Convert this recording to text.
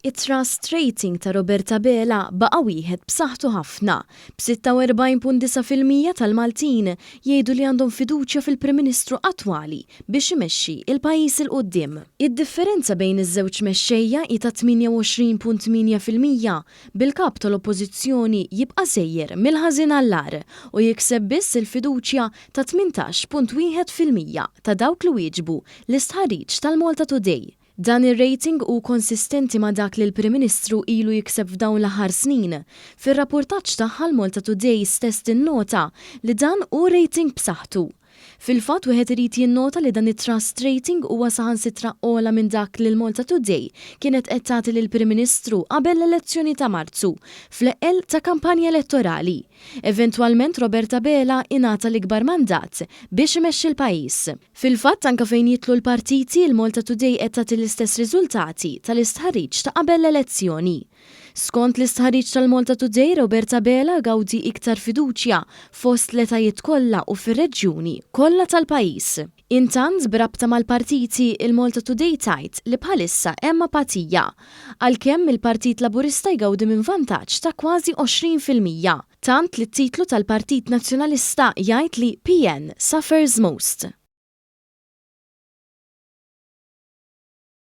It-trust rating ta' Robert Abela baqa' wieħed b'saħħtu ħafna, b'46.9% tal-Maltin jgħidu li għandhom fiduċja fil-Prim Ministru attwali biex imexxi l-pajjiż 'il quddiem. Id-differenza bejn iż-żewġ mexxejja hi ta' 28.8%, bil-Kap tal-Oppożizzjoni jibqa' sejjer mill-ħażin għall-agħar u jikseb biss il-fiduċja ta' 18.1% ta' dawk li wieġbu l-istħarriġ tal-Malta Today. Dan ir-rating hu konsistenti ma' dak li l-Prim Ministru ilu jikseb f'dawn l-aħħar snin. Fir-rappurtaġġ tagħha l-Malta Today stess tinnota li dan hu rating b'saħħtu. Fil-fatt wieħed irid jinnota li dan it-trust rating huwa saħansitra ogħla minn dak li l-Malta Today kienet qed tagħti lill-Prim Ministru qabel l-elezzjoni ta' Marzu, fl-eqqel ta' kampanja elettorali. Eventwalment Robert Abela ingħata l-ikbar mandat biex imexxi l-pajjiż. Fil-fatt anke fejn jidħlu l-partiti, il-Malta Today qed tagħti l-istess riżultati tal-istħarriġ ta' qabel l-elezzjoni. Skont l-istħarriġ tal-Malta Today, Robert Abela jgawdi iktar fiduċja fost l-etajiet kollha u fir-reġjuni kollha tal-pajjiż. Intant, b'rabta mal-partiti, il-Malta Today tgħid li bħalissa hemm apatija, għalkemm il-Partit Laburista jgawdi minn vantaġġ ta' kważi 20%, tant li t-titlu tal-Partit Nazzjonalista jgħid li PN suffers most.